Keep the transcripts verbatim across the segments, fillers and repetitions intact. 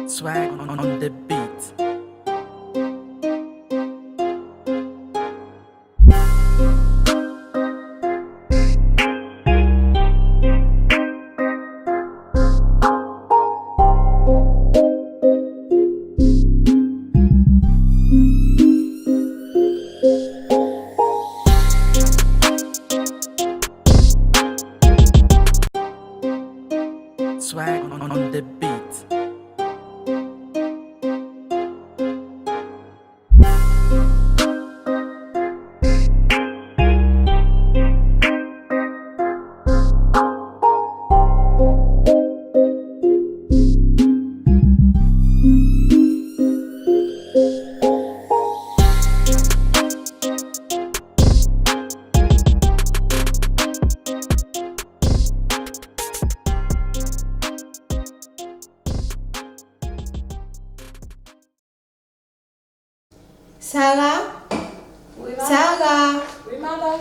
Swag on, on the beat. Swag on, on the beat. Sara? Wi, madan. Sara? Wi, madan.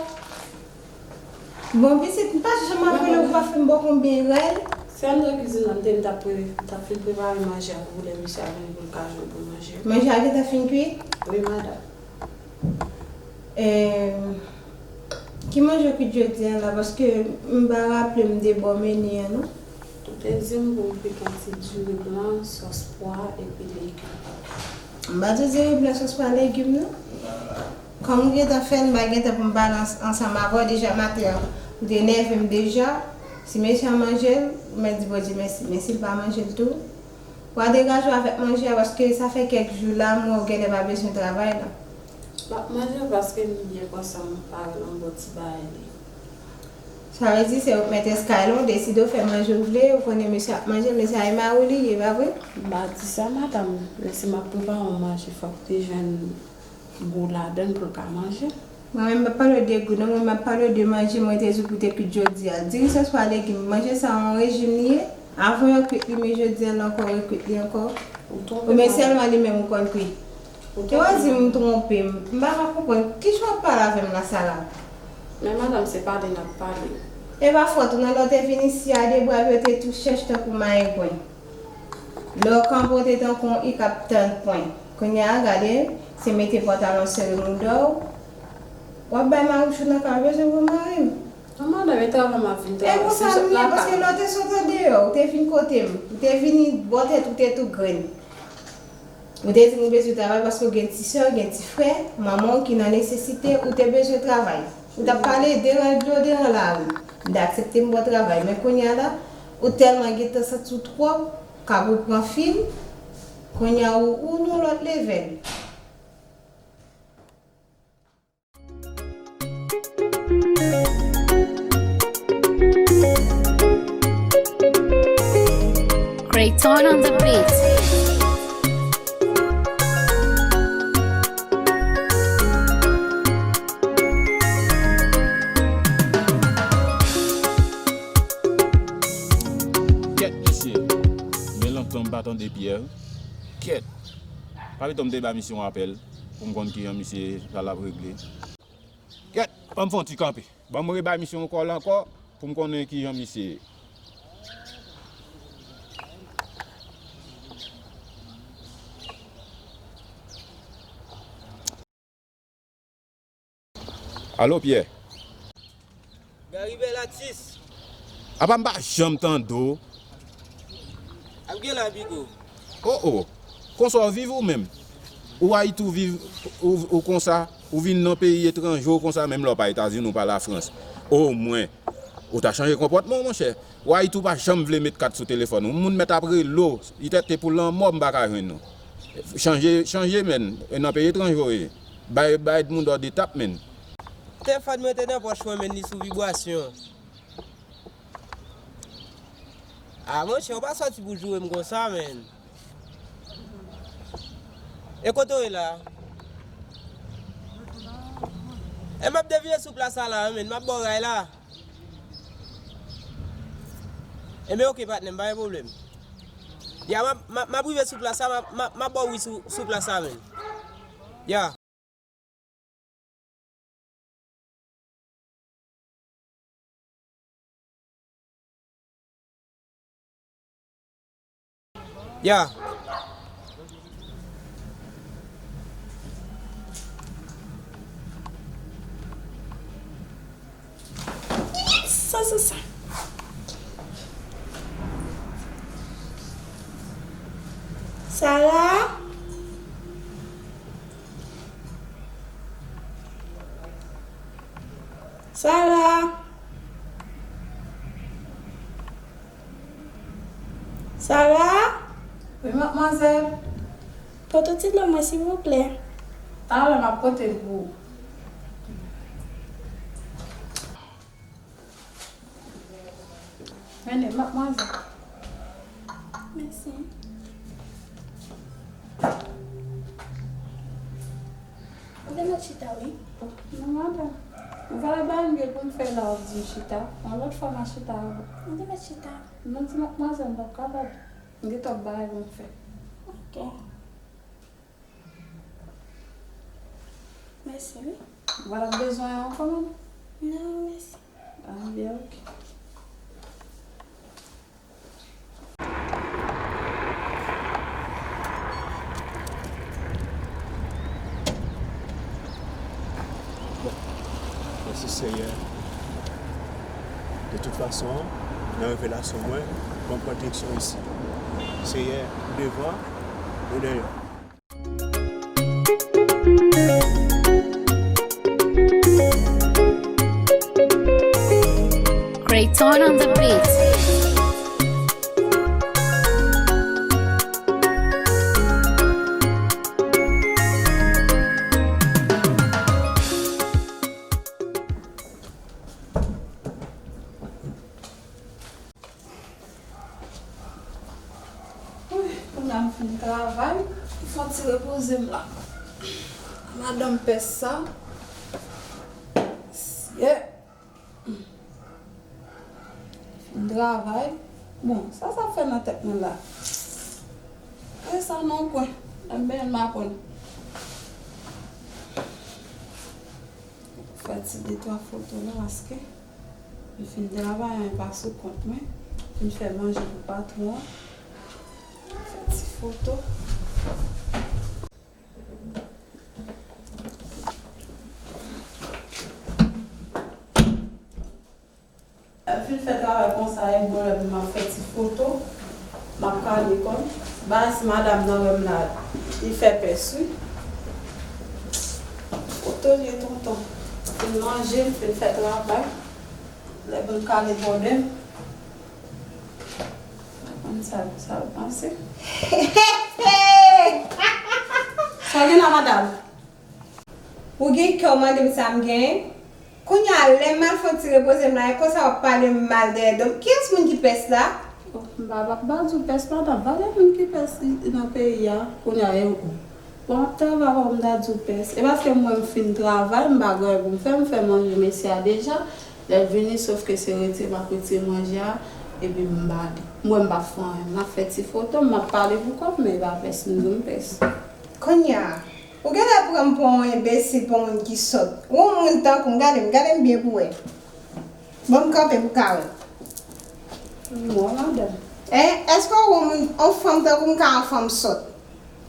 Bon, pitit, m pa janm ap rele w, ou pa fè m bò konbyen rèl. Se anndan kizin nan m te, m t ap pre-, m t ap fin prepare manje a pou lè misye a vini pou l ka jwenn pou l manje. Manje a gentan fin kwit? Wi, madan. Em, ki manje w kwit jodi a la? Paske m pa raple m de bò meni an, non. Ou te di m pou m kwit yon ti diri blan, sòs pwa, epi legim. M pa di w diri blan, sòs pwa, legim, non. Kòm ou gentan fè l, m pa gentan pou m pale ans-, ansanm avè w. Deja maten an, ou te nève m deja. Si mesye a manje l, ou mèt di Bondye mèsi. Men si l pa manje l tou, w a degaje w avèk manje a, paske sa fè kèk jou la, m wè w genlè pa bezwen travay la. M ap manje l paske m byen konsa, m pare nan bon ti bagay li. Sa vle di se ou k mèt eskay la, w deside w fè manje w vle, ou konnen mesye ap manje, men se Ayma ou li ye, pa vre? M pa di sa, madanm, men si m ap prepare yon manje, fòk te jwenn gou ladan l pou l ka manje. Mwen menm, m pa pale w de gou, non, mwen m ap pale w de manje mwen te di w pou te kwit jodi a. Diri sòs pwa legim, manje sa yon rejim li ye. Avan yo kwit li, men jodi a la ankò, yo kwit li ankò. Ou twonpe m. Oubyen sèlman li menm ou konn kwit? Ou twonpe m. Te w a di m twonpe m. M pa ka konprann. Kijan w ap pale avè m la, Sara? Men madanm, se pale n ap pale. E pa fòt ou, nan lè w te vin isi a, de bra w yo te tou chèch tankou mayengwen. Lè w kanpe, w te tankou yon ik ap tann pwen. Kounye a, gade, se mete pantalon sere mouda w. W ap bay mari w chou nan kay, w bezwen gwo mari w. Non, madanm, e travay m ap vin travay. E konsa nou ye, paske lè w te sot andeyò, ou te vin kote m, ou te vini bò tèt ou te tou grenn. Ou te di m ou bezwen travay paske w gen ti sè, w gen ti frè, manman w ki nan nesesite, ou te bezwen travay. Ou t ap pale de ran dlo, de ran lari. M te aksepte m ba w travay, men kounye a la, ou tèlman gentan santi w twòp, kab ou pran fil, kounye a ou, ou nan lòt levèl. Creighton on the beat. Kèt, mesye. Men lontan m pa tande Pyè. Kèt. Pa pito m te ba misye yon apèl pou m konn kijan misye sa l ap regle. Kèt, ban m fè yon ti kanpe. Ban m rebay misye yon kòl ankò pou m konnen kijan misye ye. Alo, Pyè. Gary Bèlatis. Apa m pa janm tande w? Ap gen la, Bigo. O, o. Konsa w viv ou menm? Ou Ayiti w viv, ou, ou konsa, ou vin nan peyi etranje w konsa, menm lè w pa Etazini, w pa Lafrans. Omwen, ou ta chanje konpòtman w, monchè. Ou Ayiti w pa janm vle met kat sou telefòn ou. Moun mèt ap rele w, li tèt te pou lanmò, m pa ka jwenn ou. Chanje, chanje, menn. E nan peyi etranje w ye. Bay, bay moun dòt etap, menn. Telefòn mwen te nan pòch mwen, menn, li sou vibrasyon. A, monchè, ou pa sòti pou joure m konsa, menn. E kote w ye la? E m ap devire sou plas la, la, menn, m ap ba w ray la. Enben, oke, patnè m, pa gen pwoblèm. Ya, m ap, m ap, m ap rive sou plas la, m ap, m ap, m ap ba w wi sou, sou plas la, menn. Ya. Ya. Sou sa. Sara? Sara? Sara? Wi, madmwazèl. Pote ti dlo mwen, silvouplè. Talè, m ap pote l pou ou. Mennen, madmwazèl. Mèsi. Ou te mèt chita, wi. Non, madanm. Ou pa wè bagay m gen pou m fè la, w ap di m chita. Yon lòt fwa, m a chita avè w. Ou te mèt chita. Non, ti madmwazèl, m p ap kapab. M gen twòp bagay pou m fè. Ok. Mèsi, wi. Ou pa t ap bezwen ankò, menm? Non, mèsi. Ah, byen, ok. Bon, mèsi, Seyè. De tout fason, nan revelasyon mwen, ban m pran direksyon isi. Seyè, ou devan, nou dèyè. Creighton on the beat. Kounye a m fin travay, m fè yon ti repoze m la. Madanm pès sa. Sye. Fin travay. Bon, sa sa fè nan tèt mwen la? E sa nan kwen. Lè m benyen m aprann. Fè ti de twa foto la paske m fin travay an, e pa sou kont mwen. Fin fè manje pou patwon an. Fè ti foto. Fin fè travay konsa, e bon, lè m ap fè ti foto, m ap kale kò m. Bagay si madanm nan wè m la, li fè pès wi. Foto l ye tonton. Fin manje, m fin fè travay. Lè pou m kale bòdè m. Mwen konn sa, sa w panse. Sa w gen la, madanm? Ou gen kè w mande m sa m genyen? Kounye a, lè m al fè yon ti repoze m la, e konsa w ap pale m mal dèyè do m. Kiyès moun ki pès la? Oh, m pa, pa, pa di w pès, madanm. Pa gen moun ki pès i-, nan peyi a. Kounye a, e ou. Bon, m ap travay, m ta di w pès. E paske m wè m fin travay, m pa gen anyen pou m fè, m fè manje mesye a deja. Lè l vini, sòf ke se retire m ap retire manje a, epi m bale. M wè m pa fè anyen. M ap fè ti foto, m ap pale pou kò m, men e pa pès m di w m pès. Kounye a, ou genlè pran m pou yon enbesil, pou yon moun ki sòt. Ou yon moun tankou m, gade m, gade m byen pou w wè. Ban m kanpe pou ka wè. Non, madanm. Hein? Èske w wè yon moun, yon fanm tankou m ka yon fanm sòt?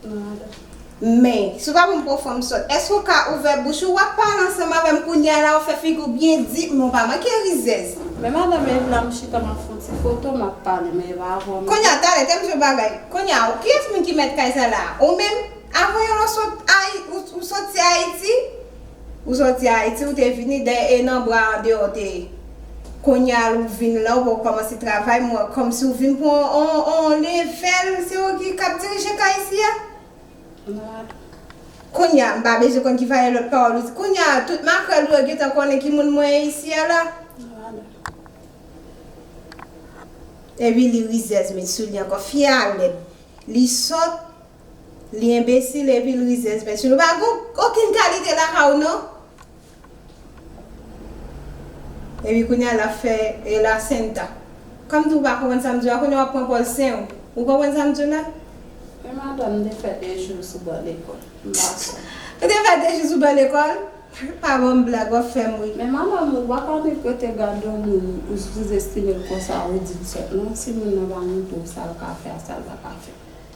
Non, madanm. Men, si w pa ban m pou yon fanm sòt, èske w ka ouvè bouch ou, w ap pale ansanm avè m kounye a la, w fè figi w byen di, men w pa manke rizèz. Men madanm, e la m chita, m ap fè yon ti foto, m ap pale, men e pa avè w. Kounye a, talè, tèm sou bagay. Kounye a, kiyès moun ki mèt kay sa la? Ou menm? Avan yon lòt sot Ayi-, ou, ou soti Ayiti, ou soti Ayiti, ou te vini dèyè e nan bra andeyò w te ye. Kounye a ou vin la, ou poko kòmanse travay, m wè kòmsi ou vin pran on, on, on levèl, se ou ki k ap dirije kay isi a. Kounye a, m pa bezwen konn ki valè lòt pawòl ou di. Kounye a, tout makrèl ou yo gentan konnen ki moun mwen ye isi a la. Epi li rizèz met sou li ankò. Fi a lèd. Li sòt. Li enbesil epi l rizèz, men si nou pa gen okenn kalite lakay ou non. Epi kounye a l ap fè e la senta. Kòm di w pa konprann sa m di w la, kounye a w ap pran pòz sen w. Ou konprann sa m di w la? Men madanm, m te fè de jou sou ban lekòl. M pa sou. Ou te fè de jou sou ban lekòl? Pa ban m blag, w ap fè m ri. Men madanm, ou pa ka nèk rete gade yon moun, ou souzestime l konsa, ou di l sòt non. Si moun nan pa montre w sa l ka fè a, sa l pa ka fè.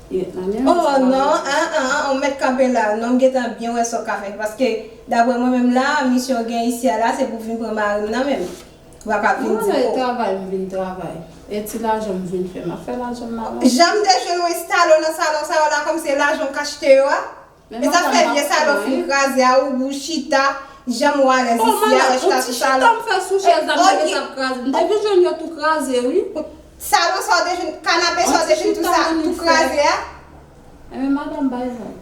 Oh non, an, an, an, ou mèt kanpe la. Non, m gentan byen wè sa w ka fè. Paske, daprè mwen menm la, misyon w gen isi a la, se pou w vin pran mari m nan men m. Ou pa ka vin di m travay, m vin travay. E ti lajan m vin fè, m ap fè lajan m la. Jan m te jwenn yon salon nan salon sa yo la, kòm se lajan w ka achte yo a. E sa fè vye salon fin kraze a, ou, ou chita, janm ou alèz isi a, chita sou salon. M fè sou chèz la, m te ap kraze. M te vin jwenn yo tou kraze, wi. Salon sa w te jwenn, kanape sa w te jwenn tou sa, tou kraze a. Ebyen, madanm, bay vag.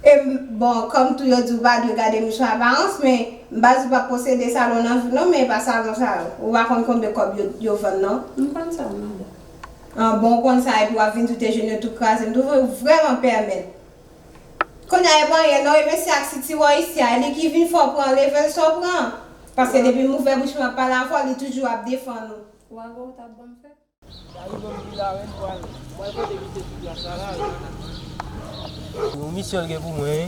E m, bon, kòm tou yo di w pa dwe gade mouch an aparans, men m pa di w pa posede salon nan vi w non, men e pa salon sa yo. Ou pa konn konbyen kòb yo, yo vann non. M konn sa, madanm. An, bon, w konn sa, epi w ap vin di w te jwenn yo tou kraze. M twouve w vrèman pèmèt. Kounye a, e pa anyen non, e mesye ak sitiwò isi a, li ki vin fè w pran level sa w pran. Paske depi m ouvè bouch mwen ap pale avè w, li toujou ap defann ou. Ou pa wè w t ap ban m fè? Yon misyon l gen pou mwen, wi.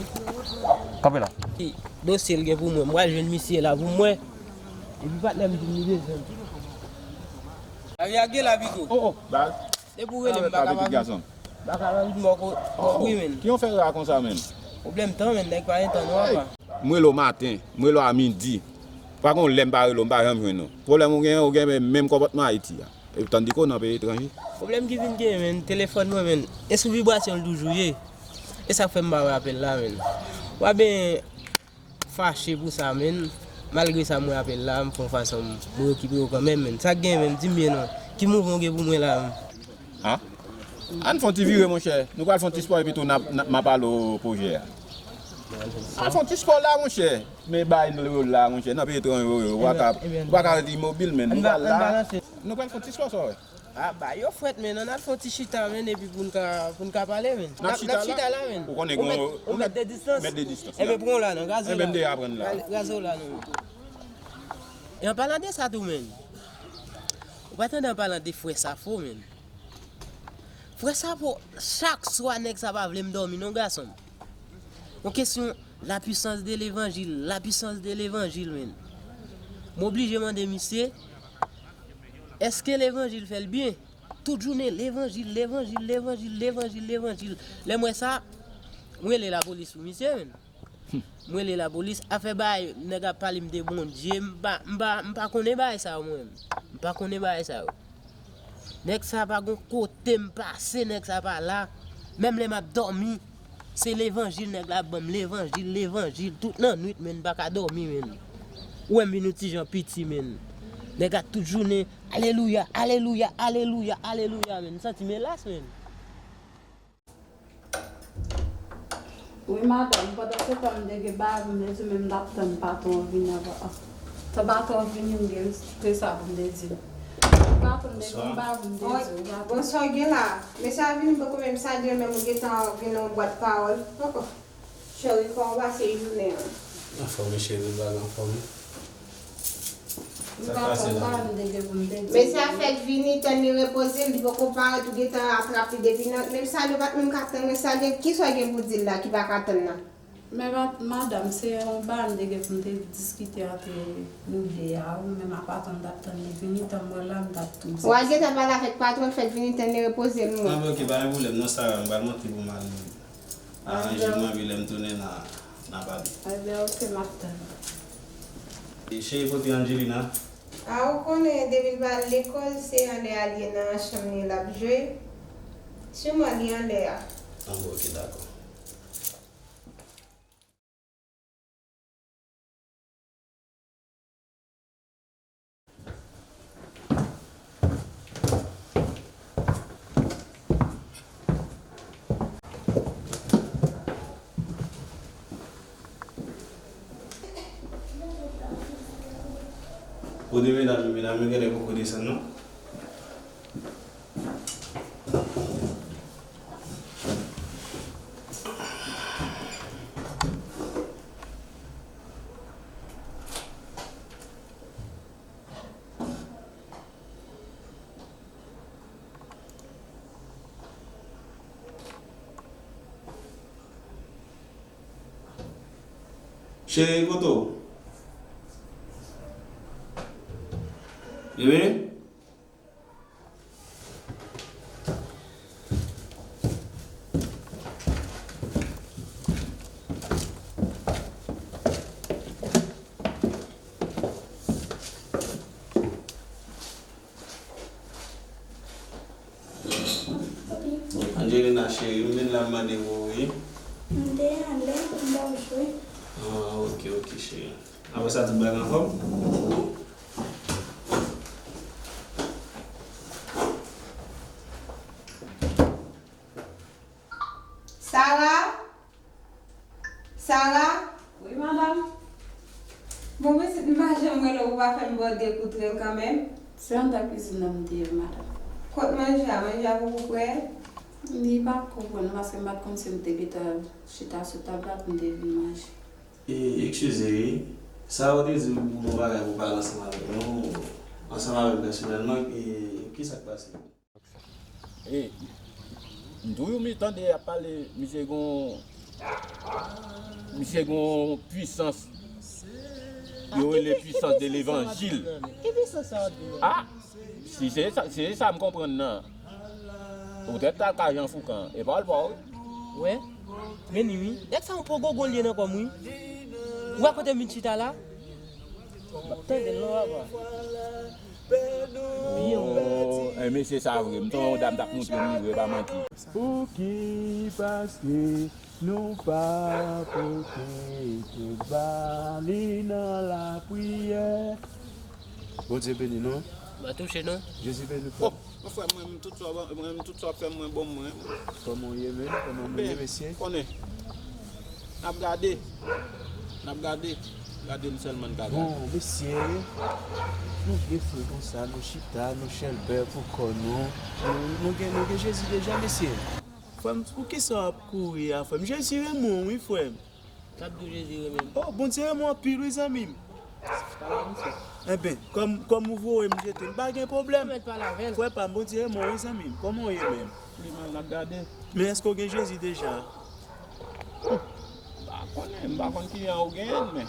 Kanpe la. Dosye l gen pou mwen. M pral jwenn misye la pou mwen. Epi patnè m di m li bezwen m. Lavi a gen la, Pico. Oh, oh. Depi w rele m, m pa kapab. M pa kapab vin bò ko-, wi, men. Ki yon fè ra konsa, men? Pwoblèm tan, men, nèg pa gen tan non, apa. M rele w maten, m rele w a midi. Pa gon lè m pa rele w, m pa janm jwenn ou. Pwoblèm ou gen, ou gen menm konpòtman Ayiti a. E tandike w nan peyi etranje. Pwoblèm ki vin gen, men, telefòn mwen, men, e sou vibrasyon l toujou ye. E sa k fè m pa wè apèl la, men. W ap ben fache pou sa, men. Malgre sa, m wè apèl la, m fè yon fason m rekipe w kanmenm, men. Sa k gen, men, di m byen non. Ki mouvman w gen pou mwen la, men? A? Ann fè yon ti vire, monchè. Nou pral fè yon ti spò epi tou n ap, n ap, m ap pale w pwojè a. Ann fè yon ti spò la, monchè. Men bay nou yo la, monchè. Nan peyi etranj yo, yo. Ou pa ka, ou pa ka ret imobil, men. Nou pral la. Nou pral fè yon ti spò, sa w wè. A, ba yo frèt, men. Ann al fè yon ti chita, men, epi pou n ka, pou n ka pale, men. N ap chita la, men. Ou konnen ou mèt, ou mèt de distans. Mèt de distans. Ebyen, pran w la, non. Gaze w la. Ebyen, m deja pran l la. Gaze w la, non. E an palan de sa tou, men. Ou pa tande an palan de frè Safo, men. Frè Safo, chak swa nèg sa pa vle m dòmi non, gason m. Yon kesyon la puissance de l'évangile, la puissance de l'évangile, men. M oblije mande misye, èske levanjil fè l byen? Tout jounen, levanjil, levanjil, levanjil, levanjil, levanjil. Lè m wè sa, m rele lapolis pou misye, men. M rele lapolis, afè bay, nèg ap pale m de Bondye, m pa, m pa, m pa konnen bagay sa yo, mwen menm. M pa konnen bagay sa yo. Nèg sa pa gon kote m pase, nèg sa pa la. Menm lè m ap dòmi, se levanjil nèg la ap ban m, levanjil, levanjil, tout lannwit, men m pa ka dòmi, men. Ou wè m vin yon ti jan piti, men. Nèg la tout jounen, alelouya, alelouya, alelouya, alelouya, men. M santi m elas, men. Wi, madanm, pandan se tan m te gen bagay pou m te di, men m t ap tann patwon an vini avan. Tan patwon an vini, m gen tou sa pou m te di. Patwon, m te gen bagay pou m te di, wi, patwon. Bonswa, gen la. Mesye a vini, m poko menm salye l, men m gentan vin nan yon bwat pawòl. Poko. Cheri, kòman w pase jounen an? Anfòm, wi, cheri, bagay anfòm. Sa k pase la? Mesye a fèk vini, tann li repoze l, li poko parèt, ou gentan atrap li depi nan, menm salye w pa t menm ka tann, men salye, kisa w gen pou di l la ki pa ka tann nan? Men ma-, madanm, se yon bagay m te gen pou m te diskite ant nou de a, ou menm a patwon m t ap tann li vini, tan m wè l la, m t ap tou di. W al gentan pale avèk patwon l, fèk vini tann li repoze l, mwen. Anben, oke, pa gen pwoblèm non, Sara, m pral monte pou m al aranje mwen, epi lè m tounen, n a, n a pale. Ebyen, oke, m ap tann. E cheri, kote Angelina? A, ou konnen, depi l pa al lekòl, se anlè a l ye nan chanm li l ap jwe. Siman li anlè a. Anben, oke, dakò. Kote medam yo, medam yo genlè poko desann non. Cheri, kote w? Bebe? Angelina cheri, m vin la m mande w wi. M te ale, m ba w jwe. Ah, ok, ok, cheri. Apre sa, tout bagay anfòm? Sarah? Sarah? Wi, madanm. Bon, pitit, m pa janm rele w pou w pa fè m ba w de kou trèl kanmenm. Se anndan kwizin nan m te ye, madanm. Kot manje a? Manje a poko prè? Li pa poko prè non, paske m pa t konn si m te gentan chita sou tab la pou m te vin manje. E, eskize wi. Sa ou te di m pou yon bagay pou pale ansanm avèk nou, ansanm avèk m pèsonèlman, e, kisa k pase? E, m toujou mi tande y ap pale, misye gon, misye gon pwisans, yo rele pwisans de levanjil. Ki pwisans sa w ap di menm? Ah, si se sa, si se sa m konprann nan, poutèt t al ka Jan Foukan, e pawòl pa w wi. Wè, men ni wi. Nèg sa yon pwogogo l ye nan kò m wi. Ou wè kote m vin chita la? M ap tande l non, papa. Byen, wi. Oh, e mesye sa vre. M t wè yon dam t ap montre m li vre, pa manti. Pouki? Paske nou pa pote tèt ba li nan lapriyè. Bondye beni nou. M pa touche non. Jezi beni nou, frè. Oh, mon frè, mwen menm tout sa, mwen menm tout sa w ap fè mwen bon mwen. Kòman w ye menm? Kòman nou ye, mesye? Konnen. N ap gade. N ap gade. Gade m sèlman n ka gade. Bon, mesye, nou gen frè konsa, nou chita, nou chèlbè pou kò nou. Nou, nou gen, nou gen Jezi deja, mesye. Frè m, poukisa w ap kouri a, frè m? Jezi renmen w, wi, frè m. K ap di w Jezi renmen m. Oh, Bondye renmen w anpil, wi, zanmi m. Pale a misye. Enben, kòm, kòm ou voye m jete, m pa gen pwoblèm. Ou mèt pale avè l. Frè pa m, Bondye renmen w, wi, zanmi m. Kòman w ye menm? Li mal, n ap gade. Men èske w gen Jezi deja? M pa konnen, m pa konn kijan ou genyen l, men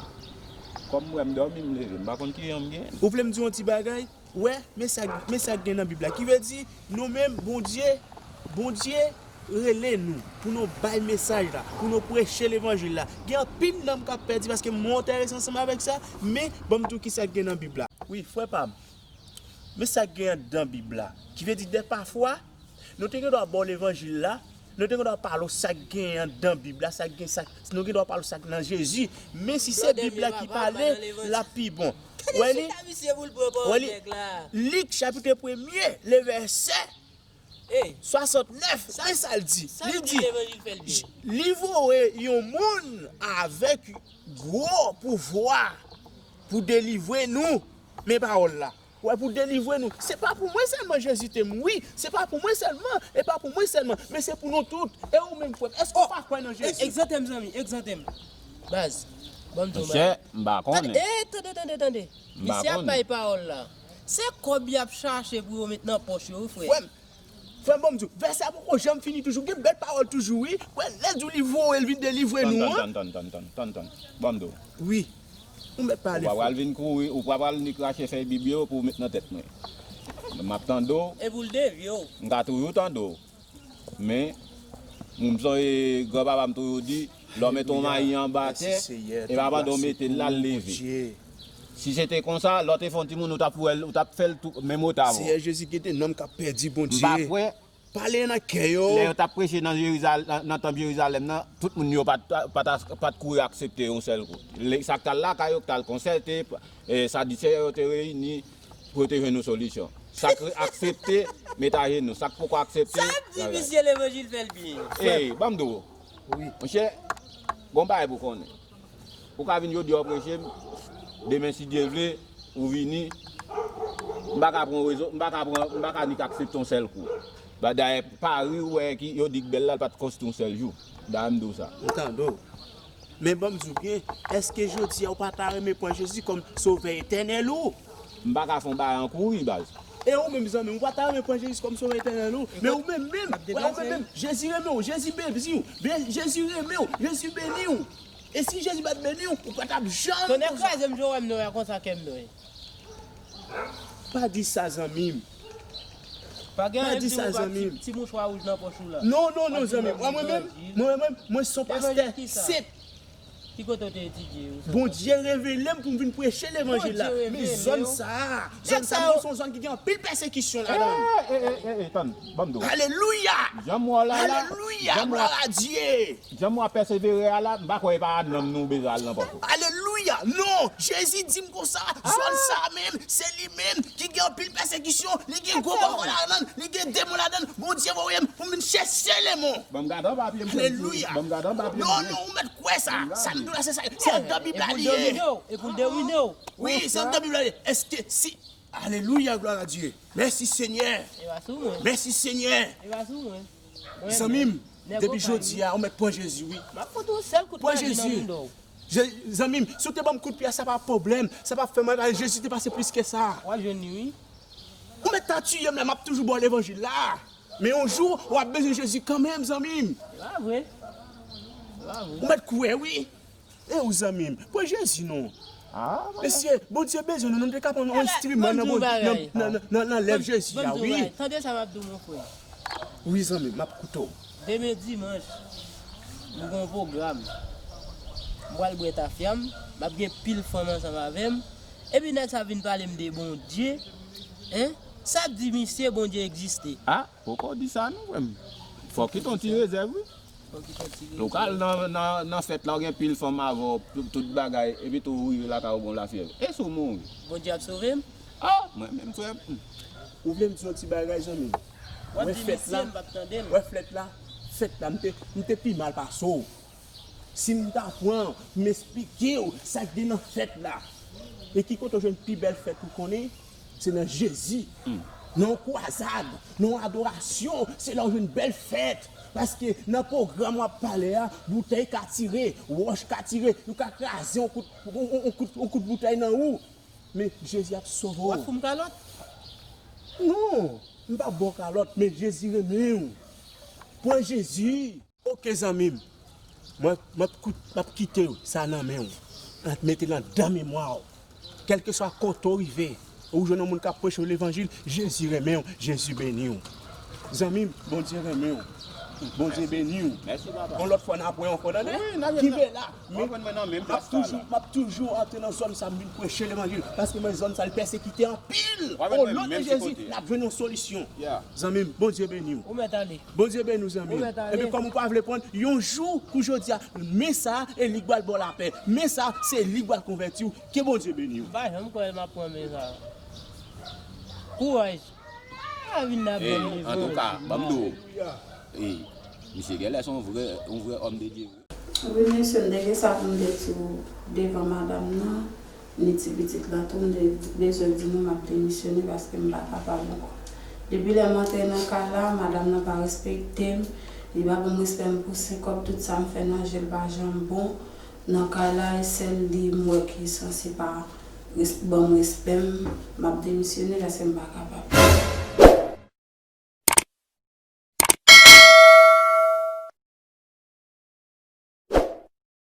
kòm m wè m dòmi, m leve, m pa konn kijan m genyen l. Ou vle m di w yon ti bagay? Wè, men sa, men sa k gen nan Bib la. Ki vle di, nou menm, Bondye, Bondye rele nou pou nou bay mesaj la, pou nou preche levanjil la. Gen anpil nanm k ap pèdi paske m enterese ansanm avèk sa, men ban m di w kisa k gen nan Bib la. Wi, frè pa m, men sa k gen anndan Bib la. Ki vle di, dèpafwa, nou te gen dwa ba w levanjil la, nou te gen dwa pale w sa k gen anndan Bib la, sa k gen, sa, nou gen dwa pale w sa k nan Jezi. Men si se Bib la ki pale, l ap pi bon. Wè li, wè li, Lik chapit premye, le vèsè swasantnèf, men sa l di. Li di, li voye yon moun avèk gwo pouvwa pou delivre nou. Men pawòl la. Wè, pou delivre nou. Se pa pou mwen sèlman Jezi te mouri. Se pa pou mwen sèlman. E pa pou mwen sèlman. Men se pou nou tout. E ou menm, frè m, èske w pa kwè nan Jezi? Egzante m, zanmi. Egzante m. Baz, ban m di w yon bagay. Monchè, m pa konnen. Tande, e, tande, tande, tande. Misye ap bay pawòl la. Se kòb y ap chache pou yo met nan pòch yo, wi, frè. Frè m, Frè m, ban m di w, vèsè a poko janm fini toujou. Gen bèl pawòl toujou, wi. Wè, lè l di w li voye l vin delivre nou an. Tann, tann, tann, tann, tann, tann, tann. Ban m di w. Wi. Ou mèt pale fò. Ou pa pral vin kouri, ou pa pral ni krache fèy Bib yo pou w met nan tèt mwen. M ap tande w. Epi w devye w. M ka toujou tande w. Men, m sonje granpapa m toujou di, lè w mete yon mayi anba tè, e pa pandan w mete l la, l leve. Si se te konsa, lè w te fè yon timoun, ou t ap wè l, ou t ap fè l tou, menm wotavo. Seyè Jezi, gen de nanm k ap pèdi Bondye. M pa kwè. Pale nan kè yo. Lè yo t ap preche nan Jerizal-, nan, nan tanp Jerizalèm nan, tout moun yo pa t, pa t, pa t kouri aksepte yon sèl kou. Lè, sa k t al lakay yo, k t al konsèlte, e, Sadisè yo te reyini pou yo te jwenn yon solisyon. Sa k aksepte, met ajenou. Sa k poko aksepte, sa k di misye levanjil fè l byen. Ey, ban m di w. Wi. Monchè, gon bagay pou konnen. Ou ka vin jodi a w preche m, demen si Dye vle, ou vini, m pa ka pran rezon, m pa ka pran, m pa ka nik aksepte yon sèl kou. Ba, dayè, Pari ou wè ki, yo di k bèl la, l pa t konstwi yon sèl jou. Dayè, m di w sa. M tande w. Men ban m di w byen, èske jodi a ou pa ta renmen pran Jezi kòm Sovè etènèl ou? M pa ka fè yon bagay an kouri, baz. E ou menm, zanmi m, ou pa ta renmen pran Jezi kòm Sovè etènèl ou? Men ou menm menm, wè, ou menm menm, Jezi renmen w, Jezi beni w, Jezi renmen w, Jezi beni w. E si Jezi pa t beni w, ou pa t ap janm konsa. Tonnè kraze m, jan w wè m noyè konsa, kè m noyè. Pa di sa, zanmi m. Pa di sa, zanmi m. Ti mouchwa wouj nan pòch ou la. Non, non, non, zanmi m. Mwen, mwen menm, mwen menm, mwen se yon pastè senp. Ki kote w te etidye yo? Bondye revele m pou m vin preche levanjil la. Men zòn sa a, zòn sa a, se yon zòn ki gen anpil pèsekisyon ladan l. Alelouya! Alelouya! Jan m wè w la la, jan m wè w ap pèsevere a la, m pa kwè e pa a nanm nou bezwen al nan pòso. Alelouya! Non! Jezi di m konsa, zòn sa a menm, se li menm ki gen anpil pèsekisyon, li gen gwo bòkò ladan l, li gen demon ladan l. Bondye voye m pou m vin chèche lemon. Ban m gade anba pye m. Alelouya! Ban m gade anba pye m. Non, non, ou mèt kwè sa. Sa m di w la, se sa. Se anndan Bib la li ye. E pou l domine w. Wi, se anndan Bib la li ye. Èske si Alelouya, gloire à Dieu. Mèsi Senyè. E pa sou mwen. Mèsi Senyè. E pa sou mwen. Zanmi m, depi jodi a, ou mèt pran Jezi, wi. M ap fout yon sèl kout maji nan mouda w. Zanmi m, si w te ban m kout pye a, sa pa pwoblèm. Sa pa fè mal, paske Jezi te pase plis ke sa. W ap jwenn li, wi. Ou mèt ta tiye m la, m ap toujou ba w levanjil la. Men yon jou, w ap bezwen Jezi kanmenm, zanmi m. Se pa vre. Se pa vre. Ou mèt kwè, wi. E ou zanmi m, pran Jezi non. Mesye, Bondye bezwen nou, nou te ka pran yon enstriman nan, nan, nan, nan, nan lèv Jezi a, wi. Tande sa m ap di w, mon frè. Wi, zanmi m, m ap koute w. Demen dimanch, m gen yon pwogram. M pral bwè tafya m, m ap gen pil fanm ansanm avè m. Epi nèg sa vin pale m de Bondye. Hein? Sa di misye Bondye egziste? A, poko di sa non, frè m. Fòk kite yon ti rezèv, wi. Lè w ka al nan, nan, nan fèt la, w gen pil fanm avè w, tout, tout bagay, epi tou ou rive lakay ou gen yon lafyèv. E si w mouri? Bondye ap sove m? A, mwen menm, frè m. Ou vle m di yon ti bagay, zanmi m? W ap di misye, m p ap tande l. Wè fèt la? Fèt la, m te, m te pi mal pase w. Si m ta pran, m esplike w sa k gen nan fèt la. E ki kote w jwenn pi bèl fèt ou konnen? Se nan Jezi. Nan yon kwazad, nan yon adorasyon, se la w jwenn bèl fèt. Paske nan pwogram w ap pale a, boutèy ka tire, wòch ka tire, yo ka kraze yon kout, yon, yon, yon kout, yon kout boutèy nan ou. Men Jezi ap sove w. W ap fout m kalòt? Non, m p ap ba w kalòt, men Jezi renmen w. Pran Jezi. Oke, zanmi m. Mwen, mwen, m ap kite sa nan men w. Mete l anndan memwa w. Kèlkeswa kote w rive, ou jwenn yon moun k ap preche w levanjil, Jezi renmen w, Jezi beni w. Zanmi m, Bondye renmen w. Bondye beni w. Yon lòt fwa, n ap wè ankò, tande? Kenbe la. M ap toujou, m ap toujou antre nan zòn sa, m vin preche levanjil. Paske mwen, zòn sa, li pèsekite anpil. O non de Jezi, n ap jwenn yon solisyon. Zanmi m, Bondye beni w. Ou mèt ale. Bondye beni w, zanmi m. Ou mèt ale. Epi kòm ou pa vle pran l, yon jou kou jodi a, men sa, e li k pral ba w lapè. Men sa, se li k pral konvèti w. Ke Bondye beni w. M pa janm kwè m ap pran men sa. Kouraj. Pa vin nan pran men. Antouka, ban m di w. Misye genlè se yon vrè, yon vrè òm de Dye vre. Wi, mesye, m te gen sa pou m te di w devan madanm nan, ni ti pitit lan tou, m te bezwen di nou m ap demisyone paske m pa kapab ankò. Depi lè m antre nan kay la, madanm nan pa respekte m, li pa ban m respè m pou senkòb, tout sa m fè nan je l pa janm bon. Nan kay la, e sèl li m wè ki sanse pa res-, ban m respè m, m ap demisyone paske m pa kapab.